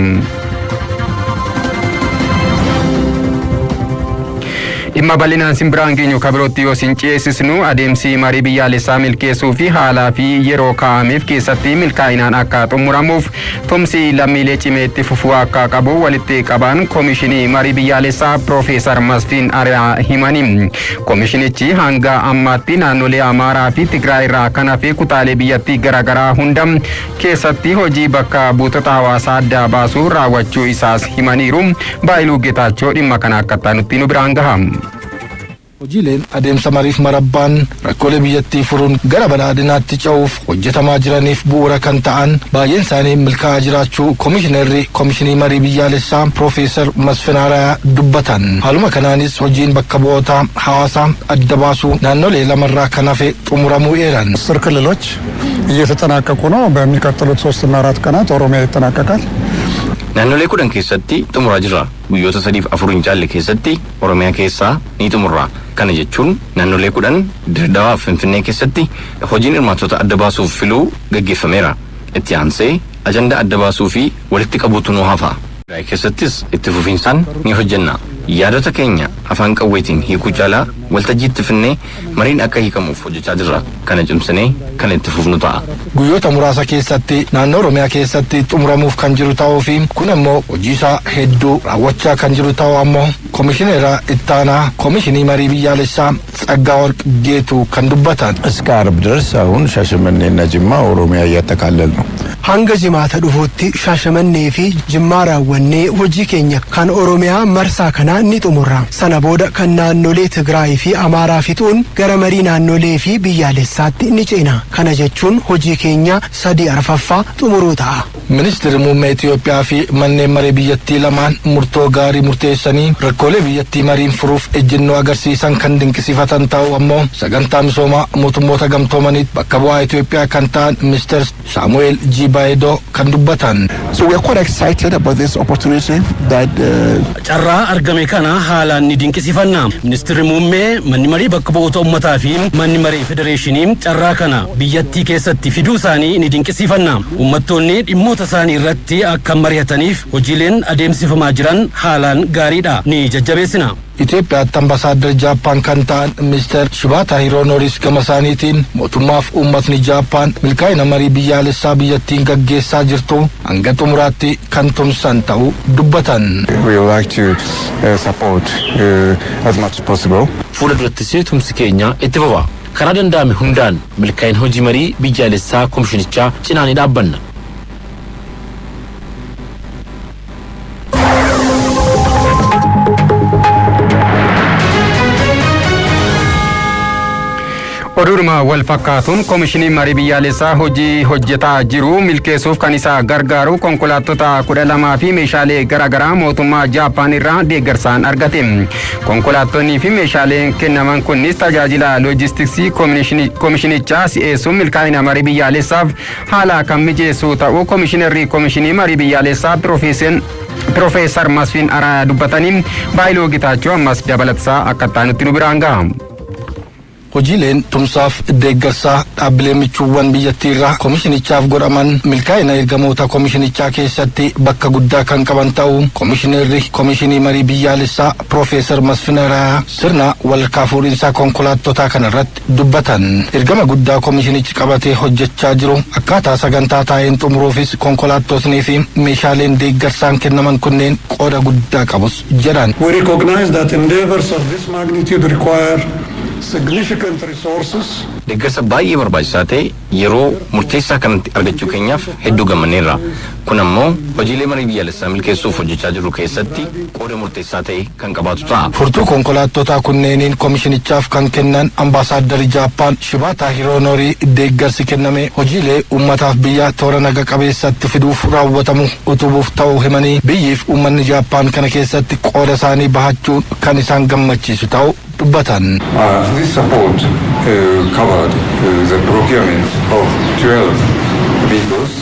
Speaker 1: Dhimma bal'inaan sin biraan geenyu kabirootti yoo sin ceesisnu, adeemsi marii biyyaalessaa milkeessuu fi haalaa fi yeroo kaa'ameef keessatti milkaa'inaan akka xumuramuuf tumsi lammiilee cimee itti fufuu akka qabu walitti qabaan Koomishinii Marii Biyyaalessaa Piroofeesar Masfiin Ariyaa himani. Koomishinichi hanga ammaatti naannolee Amaaraa fi Tigraay irraa kan hafe kutaalee biyyattii garaagaraa hunda keessatti hojii bakka buutota hawaasaa adda baasuu raawwachuu isaas himaniiru. Baayiluu Getaachoo dhimma kana akka nutti nu biraan gaha.
Speaker 14: Hojiileen adeemsa mariif marabbaan rakkoolee biyyattii furuun gara badhaadhinaatti ce'uuf hojjetamaa jiraniif bu'uura kan ta'an baay'een isaanii milkaa'aa jiraachuu Koomishinarri Koomishinii Marii Biyyaalessaa Piroofeesar Masfin Arayaa dubbatan. Haaluma kanaanis hojiin bakka bu'oota hawaasaa adda baasuu naannolee lamarraa kan hafe xumuramuu eeran.
Speaker 10: 10 ክልሎች እየተጠናቀቁ ነው። በሚቀጥሉት 3ና 4 ቀናት ኦሮሚያ ይጠናቀቃል።
Speaker 7: Naannolee 10 keessatti xumuraa jirra. Guyyoota 3f 4 hin caalle keessatti Oromiyaa keessaa ni xumurra. Kana jechuun naannolee 10, Dirredawaa fi Finfinnee keessatti hojiin hirmaattota adda baasuuf filuu gaggeeffameera. Itti aansee ajandaa adda baasuu fi walitti qabuutu nu hafa. Tigraay keessattis itti fufiinsaan ni hojjenna. Yaadota keenya afaan qawweetiin hiikuu caalaa waltajjiitti finnee mariin akka hiikamuuf hojjechaa jirra. Kana cimsinee kan itti fufnu ta'a.
Speaker 14: Guyyoota muraasa keessatti naannoo Oromiyaa keessatti xumuramuuf kan jiru ta'uu fi kun ammoo hojii isaa hedduu raawwachaa kan jiru ta'uu ammoo Koomishinera Ittaanaa Koomishinii Marii Biyyaalessaa Tsaggaa Warq Geetuu kan dubbatan.
Speaker 15: እስከ አርብ ድረስ አሁን ሻሸመኔና ጅማ ኦሮሚያ እያጠቃለል ነው።
Speaker 11: Hanga Jimaata dhufuutti Shaashamannee fi Jimmaa raawwannee hojii keenya kan Oromiyaa marsaa kanaa ni xumurra. Sana booda kan naannolee Tigraay fi Amaaraa fixuun gara marii naannolee fi biyyaalessaatti ni ceena. Kana jechuun hojii keenya sadii arfaffaa xumuruu ta'a.
Speaker 14: Ministeerri muummee Itoophiyaa fi manneen maree biyyattii lamaan murtoo gaarii murteessanii rakkoolee biyyattii mariin furuuf ejjennoo agarsiisan kan dinqisiifatan ta'uu ammoo sagantaa misoomaa mootummoota gamtoomaniitti bakka bu'aa Itoophiyaa kan ta'an Ministeer Saamu'eel G. Baayidoo kan dubbatan.
Speaker 16: So we are quite excited about this opportunity that
Speaker 17: Carraa argame kana haalaan ni dinqisiifanna. Ministeerri muummee, manni marii bakka bu'oota uummataa fi manni marii federeeshinii carraa kana biyyattii keessatti fiduu isaanii ni dinqisiifanna. Uummattoonni dhimmoota Dhimmoota isaanii irratti akka mari'ataniif hojiileen adeemsifamaa jiran haalaan gaariidha. Ni jajjabeessina.
Speaker 14: Itoophiyaatti ambasaaddar Jaappaan kan ta'an Ministeer Shibaataa Hiroonoris gama isaaniitiin mootummaaf uummatni Jaappaan milkaa'ina marii biyyaalessaa biyyattiin gaggeessaa jirtu hanga xumuraatti kan tumsan ta'uu dubbatan.
Speaker 18: We would like to support as much as possible.
Speaker 7: Fuula durattis tumsi keenya itti fufa. Karaa danda'ame hundaan milkaa'ina hojii marii biyyaalessaa komishinichaa cinaa ni dhaabbanna.
Speaker 1: Oduudhuma wal fakkaatuun, koomishiniin marii biyyaalessaa hojii hojjetaa jiru milkeessuuf kan isa gargaaru konkolaattota 12 fi meeshaalee garaagaraa mootummaa Jaappaan irraa deeggarsaan argate. Konkolaattonnii fi meeshaaleen kennaman kunis tajaajila loojistiksii koomishinichaa si'eessuun milkaa'ina marii biyyaalessaaf haala kan mijeessu ta'uu koomishinarri koomishinii marii biyyaalessaa Piroofeesar Masfiin Araayaa dubbatanii, Baayiloo Gitaachoo ammas dabalatasaa akka ta'anitti nu biraan gaha.
Speaker 14: Hojiileen tumsaaf deeggarsaa dhaabbilee michuuwwan biyyattii irraa koomishinichaaf godhaman milkaa'ina ergamoota koomishinichaa keessatti bakka guddaa kan qaban ta'uu koomishineerri koomishinii marii biyyaalessaa Piroofeesar Masfin Araayaa sirna walharkaa fuudhinsaa konkolaattotaa kanarratti dubbatan. Ergama guddaa koomishinichi qabatee hojjechaa jiru akkaataa sagantaa taa'een xumuruufis konkolaattotnii fi meeshaaleen deeggarsaan kennaman kunneen qooda guddaa qabus jedhan.
Speaker 10: We recognize that endeavors of this magnitude require significant resources.
Speaker 19: Deeggarsa baay'ee barbaachisaa ta'e yeroo murteessaa kanatti argachuu keenyaaf hedduu gammanneerra. Kun ammoo hojiilee marii biyyaalessaa milkeessuuf hojjechaa jirru keessatti qooda murteessaa ta'e kan qabaatu ta'a.
Speaker 14: Furtuu konkolaattotaa kunneeniin koomishinichaaf kan kennan ambaasaaddari Jaappaan Shibaataa Hiroonorii, deeggarsi kenname hojiilee uummataaf biyya toora naga qabeessatti fiduuf raawwatamu utubuuf ta'uu himanii, biyyiif uummanni Jaappaan kana keessatti qooda isaanii bahachuun kan isaan gammachiisu ta'uu dubbatan.
Speaker 18: This support covered the procurement of 12 vehicles.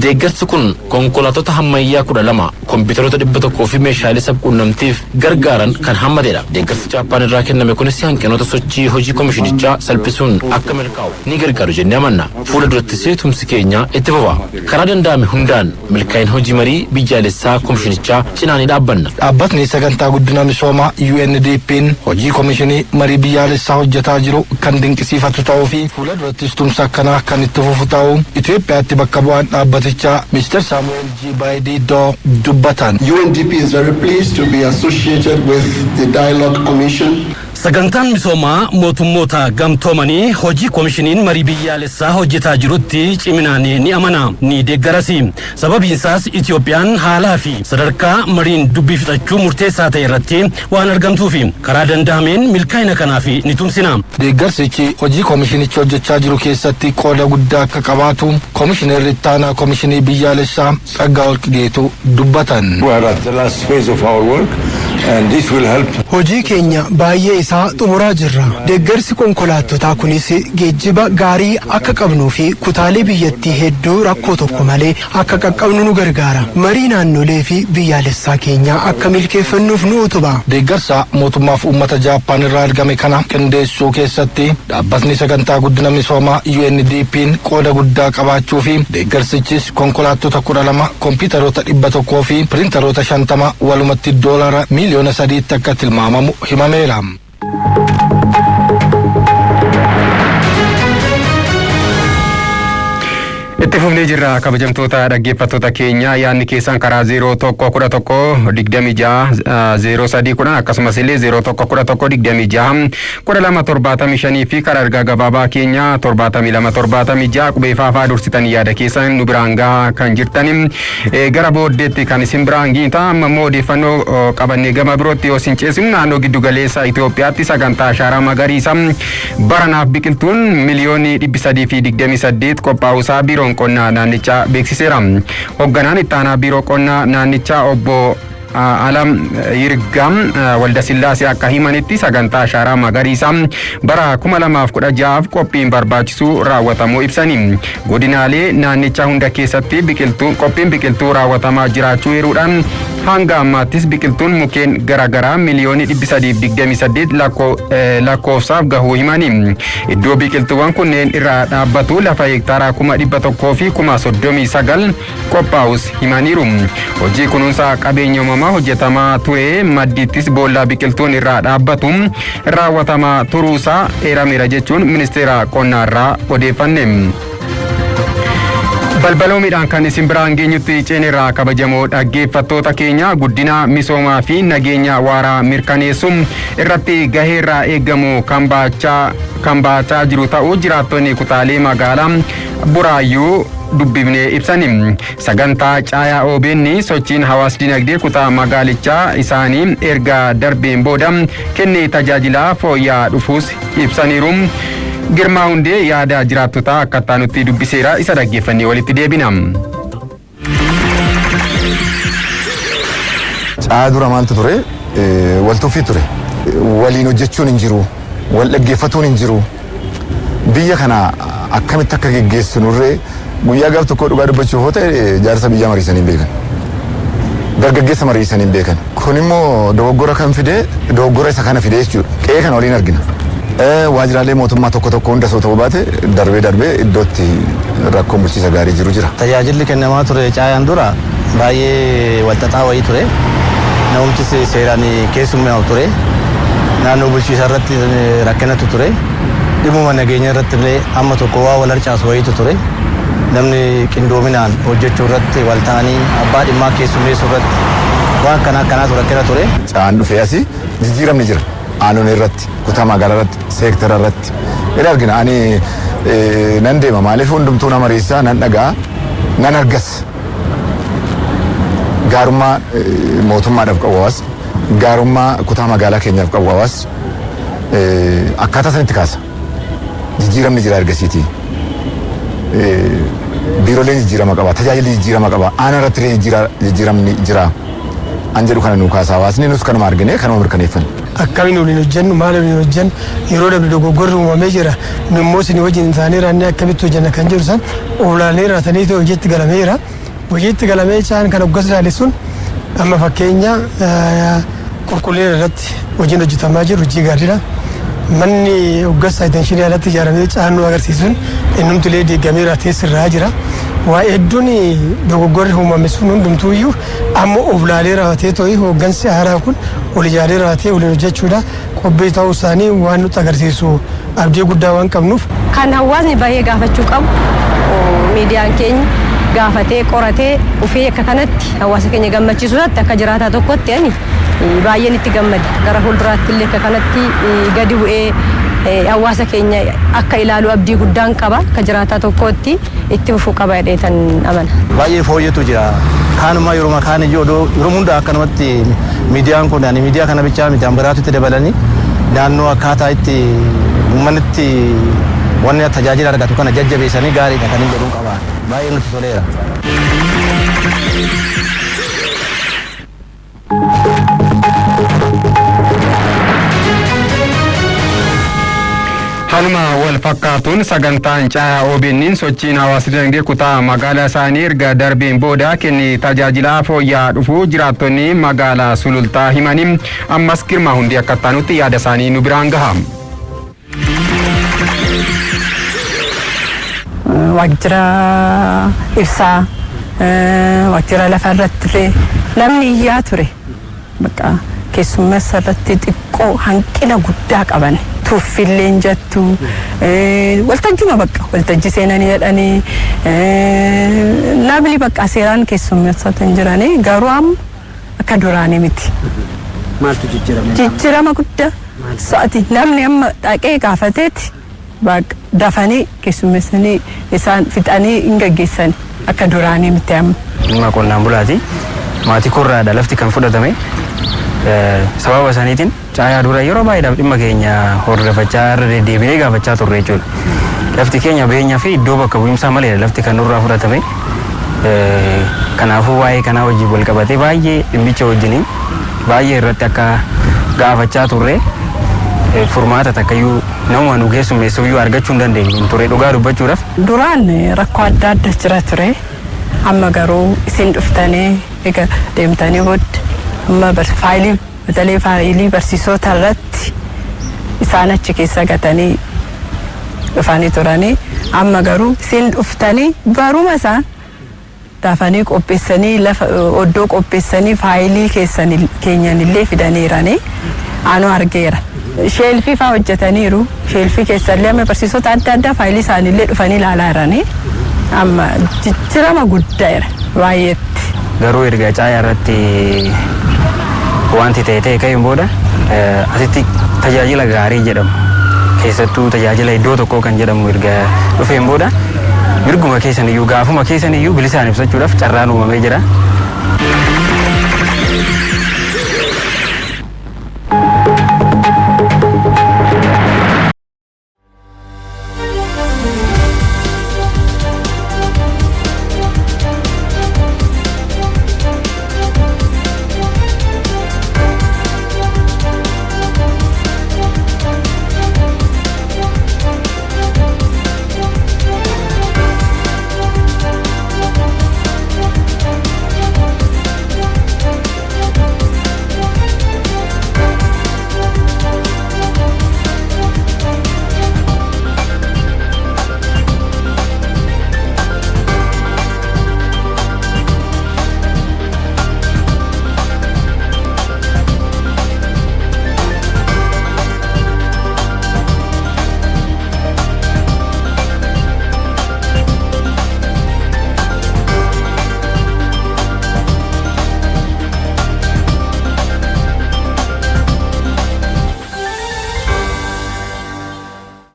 Speaker 7: Deeggarsi kun konkolaattota ammayyaa 12, kompiitaroota 100 fi meeshaalee sabquunnamtiif gargaaran kan hammatedha. Deeggarsi Jaappaan irraa kenname kunis hanqinoota sochii hojii komishinichaa salphisuun akka milkaa'u ni gargaaru jennee amanna. Fuula durattis tumsi keenya itti fufa. Karaa danda'ame hundaan milkaa'ina hojii marii biyyaalessaa komishinichaa cinaa ni dhaabbanna.
Speaker 14: Dhaabbatni sagantaa guddina misoomaa UNDP'n hojii komishinii marii biyyaalessaa hojjetaa jiru kan dinqisiifatu ta'uu fi fuula durattis tumsa akkanaa kan itti fufu ta'uu Itoophiyaatti bakka bu'aan dhaabbatichaa Mr. Samuel G. Baaydiidoo dubbatan.
Speaker 20: UNDP is very pleased to be associated with the Dialogue Commission.
Speaker 17: Sagantaan misoomaa mootummoota gamtoomanii hojii koomishiniin marii biyyaalessaa hojjetaa jirutti ciminaan ni amana, ni deeggarasi. Sababiinsaas Itoophiyaan haalaa fi sadarkaa mariin dubbii fixachuu murteessaa ta'e irratti waan argamtuufi karaa danda'ameen milkaa'ina kanaaf ni tumsina.
Speaker 14: Deeggarsichi hojii koomishinichi hojjechaa jiru keessatti qooda guddaa akka qabaatu koomishineerri ittaanaa koomishinii biyyaalessaa Tsaggaa Warqigeetu dubbatan.
Speaker 15: We are at the last phase of our work and this will help.
Speaker 11: Hojii keenya baay'ee isaa xumuraa jirra. Deeggarsi konkolaattotaa kunis geejjiba gaarii akka qabnuu fi kutaalee biyyattii hedduu rakkoo tokko malee akka qaqqabnu nu gargaara. Marii naannolee fi biyyaalessaa keenyaa akka milkeeffannuuf nu utuba.
Speaker 14: Deeggarsa mootummaaf uummata Jaappaan irraa argame kana qindeessuu keessatti dhaabbatni sagantaa guddina misoomaa UNDP'n qooda guddaa qabaachuu fi deeggarsichis konkolaattota 12, kompiitaroota 100 fi piriintaroota 50, walumatti doolara miiliyoona 3tti akka tilmaamamu himameera.
Speaker 1: Itti fufnee jirra. Kabajamtoota dhaggeeffattoota keenya, yaadni keessan karaa 0111 26 03 10, akkasumas illee 0111 26 12 75 fi karaa ergaa gabaabaa keenya 7276 qubee faafaa dursitanii yaada keessan nu biraan gahaa kan jirtani gara booddeetti kan isin biraan giita. Amma immoo odeeffannoo qabannee gama birootti yoo isin ceesinu, naannoo giddu galeessa Itoophiyaatti sagantaa ashaaraa magariisa baranaaf biqiltuun 328,000,000 qophaa'uusaa biiroon qonnaa naannichaa beeksiseera. Hoogganaan itti aanaa biiroo qonnaa naannichaa obbo Alam Yirgam Waldasillaasee akka himanitti, sagantaa ashaaraa magariisaa bara 2016f qophiin barbaachisu raawwatamuu ibsani. Godinaalee naannichaa hunda keessatti biqiltuu qophiin biqiltuu raawwatamaa jiraachuu eeruudhaan Hanga ammaattis biqiltuun mukkeen garaagaraa miliyoonii 328 lakkoofsaaf gahuu himani. Iddoo biqiltuuwwan kunneen irraa dhaabbatu lafa heektaaraa 139,039 qophaa'us himaniiru. Hojii kunuunsa qabeenya uumamaa hojjetamaa ture maddiittis boollaa biqiltuun irraa dhaabbatu raawwatamaa turuusaa eerameera jechuun Ministeera Qonnaarraa odeeffanne. Balbaloo midhaan kan isin biraan geenyutti ceenirraa, kabajamoo dhaggeeffattoota keenya. Guddina misoomaa fi nageenya waaraa mirkaneessuun irratti gahee irraa eegamu kan baachaa jiru ta'uu jiraattonni kutaalee magaalaa Buraayyuu dubbifnee ibsani. Sagantaa Caayaa OBN sochiin hawaas dinagdee kutaa magaalichaa isaanii erga darbeen booda kennee tajaajilaa fooyya'aa dhufuus ibsaniiru. Girmaa Hundee yaada jiraattotaa akka nutti dubbiseera, isa dhaggeeffannee walitti deebina.
Speaker 5: Caayaa dura maaltu ture? Waltuffii ture. Waliin hojjechuun hin jiru. Wal dhaggeeffatuun hin jiru. Biyya kana akkamitti akka geggeessinurree guyyaa gaaf tokko dhugaa dubbachuuf yoo ta'e, jaarsa biyyaa mariisanii hin beekan. Dargaggeessa mariisanii hin beekan. Kun immoo dogoggora kan fide, dogoggora isa kana fide jechuudha. Qe'ee kana waliin argina. Waajjiraalee mootummaa tokko tokko hunda osoo ta'uu baate, darbee darbee iddootti rakkoon bulchiinsa gaarii jiru jira.
Speaker 21: Tajaajilli kennamaa ture Caayaan dura baay'ee walxaxaa wayii ture. Namumtis seeraan keessummaa ture. Naannoo bulchiinsa irratti rakkinatu ture. Dhimuma nageenya irratti illee amma tokko waa wal harcaasu wayiitu ture. Namni qindoominaan hojjechuu irratti, wal ta'anii abbaa dhimmaa keessummeessuu irratti waan akkana akkanaatu rakkina ture.
Speaker 5: Caayaan dhufee asii jijjiiramni jira. Aanonni irratti, kutaa magaalaa irratti, seektara irratti. Ila argina, ani nan deema, maaliif hundumtuu nama mariisaa nan dhagaa, nan argas. Gaarummaa mootummaadhaaf qabu hawaasni, gaarummaa kutaa magaalaa keenyaaf qabu hawaasni akkaataa sanitti kaasa. Jijjiiramni jira ergasiiti. Biirooleen jijjiirama qaba, tajaajilli jijjiirama qaba, aanaa irratti illee jijjiiramni jira. An jedhu kana nu kaasa hawaasni, nus kanuma argine, kanuma mirkaneeffanne.
Speaker 22: Akkamiin waliin hojjennu, maal waliin hojjennu, yeroo dabre dogoggorri uumamee jira, nu immoo isin wajjin isaanii raannee akkamitti hojjenna kan jedhu san oolaalee raatanii hojiitti galameera. Hojiitti galamee caan kan hoggas ilaale sun amma fakkeenya qulqullina irratti hojiin hojjetamaa jiru hojii gaariidha. Manni hoggas extensionii alatti ijaaramee caannoo agarsiisuun innumtilee diigameera, teessirraa jira. Waa hedduun dogoggorri uumame sun hundumtuuyyuu amma of laalee raawwatee ta'e, hooggansi haaraa kun ol ijaaree raawwatee waliin hojjechuudha qophii ta'uu isaanii waan nutti agarsiisu abdii guddaa waan qabnuuf.
Speaker 23: Kan hawaasni baay'ee gaafachuu qabu, miidiyaan keenya gaafatee qoratee dhufee akka kanatti hawaasa keenya gammachiisuu irratti, akka jiraataa tokkotti ani baay'een itti gammade. Gara fuulduraatti illee akka kanatti gadi bu'ee hawaasa keenya akka ilaalu abdii guddaan qaba. Akka jiraataa tokkootti itti fufuu qaba jedheetan amana.
Speaker 21: Baay'ee fooyyatu jira. Kaanuma yeroo kaan iyyuu odoo yeroo hunda akkanumatti miidiyaan kun, ani miidiyaa kana bichaa miti, an biraatu itti dabalanii naannoo akkaataa itti uummannitti wanni tajaajila argatu kana jajjabeessanii gaariidha kan hin jedhuun qaba. Baay'ee nutti toleera.
Speaker 1: Haaluma wal fakkaatuun, sagantaan Caayaa OBN'n sochiin hawaasa dinagdee kutaa magaalaa isaanii erga darbeen booda kenni tajaajilaa fooyya'aa dhufuu jiraattonni magaalaa Sulultaa himanii, ammas Girmaa Hundii akka taanutti yaada isaanii nu biraan gaha.
Speaker 24: Waajjira ibsaa, waajjira lafa irratti illee namni iyyaa ture. Bakka keessummeessa irratti xiqqoo hanqina guddaa qaban. Tuffillee hin jettu, waltajjuma bakka waltajjii seenanii jedhanii namni bakka seeraan keessummeessota hin jiranii, garuu amma akka duraanii miti.
Speaker 25: Maaltu jijjiirame?
Speaker 24: Jijjiirama guddaa sa'ati namni amma dhaqee gaafateeti bakka dafanii keessummeessanii isaan fixanii hin gaggeessan, akka duraanii miti amma.
Speaker 25: Dhimma qonnaan bulaati. Maatii korraadha lafti kan fudhatame. Sababa saniitiin Caayaa dura yeroo baay'eedhaaf dhimma keenya hordofachaa irra deddeebinee gaafachaa turre jechuudha. Lafti keenya beenyaa fi iddoo bakka bu'iinsaa maleedha lafti kan nurraa fudhatame. Kanaafuu waa'ee kanaa wajjin wal qabatee baay'ee dhimmicha wajjiniin baay'ee irratti akka gaafachaa turre, furmaata takkayyuu nama nu keessummeessuyyuu argachuu hin dandeenye hin ture, dhugaa dubbachuudhaaf.
Speaker 24: Duraan rakkoo adda adda jira ture. Amma garuu isin dhuftanii Egaa deemtanii booda amma faayilii batalee faayilii barsiisota irratti isaan achi keessa gatanii dhufanii turanii, amma garuu isin dhuftanii baruma isaa dafanii qopheessanii, lafa oddoo qopheessanii, faayilii keessan keenyanillee fidaniiranii anu argeera. Sheelfii faa hojjetaniiru. Sheelfii keessallee amma barsiisota adda addaa faayilii isaaniillee dhufanii ilaalaa jiranii, amma jijjiirama guddaadha baay'eetti.
Speaker 25: Garuu erga Caayaa irratti wanti ta'e ta'e ka'een booda asitti tajaajila gaarii jedhamu, keessattuu tajaajila iddoo tokkoo kan jedhamu erga dhufeen booda, mirguma keessan iyyuu, gaafuma keessan iyyuu bilisaan ibsachuudhaaf carraan uumamee jira.